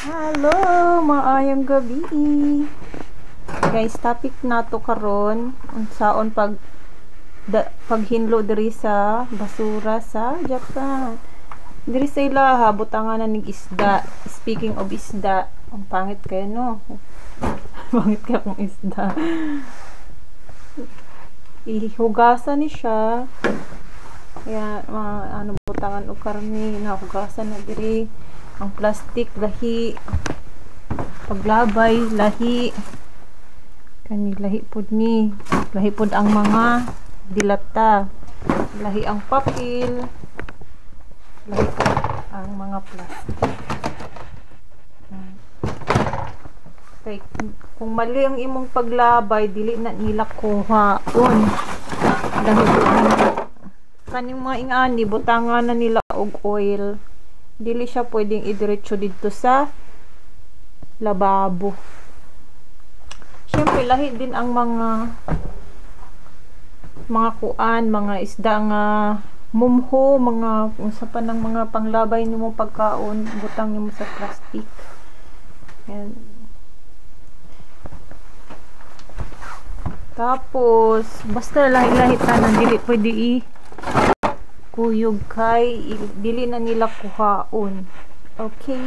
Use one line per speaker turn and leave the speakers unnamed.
Hello, maayong gabi. Guys, topic nato karon unsaon pag paghinlo diri sa basura sa Japan. Diri sa ilaha butangan na nig isda. Speaking of isda, ang pangit kayo, no? Pangit kaya kung isda. Ihugasan ni siya. Kaya mga ano, butangan og karne, nahugasan na diri. Ang plastic lahi, paglabay lahi, kani lahi pud ni, lahi pud ang mga dilata, lahi ang papel, lahi pud ang mga plastic. Kay kung mali ang imong paglabay, dili na nila kuhaon. Lahi pud ang kaning mga ingani, butangan na nila og oil. Dili siya pwedeng idiretso didto sa lababo. Syempre lahi din ang mga kuan, mga isda nga mumho, mga unsa pa ng mga panglabay nimo pagkaon, butang nimo sa plastic. Yan. Tapos basta lahi-lahi tanan, dili pwede i kuyog kay dili na nila kuhaon. Okay.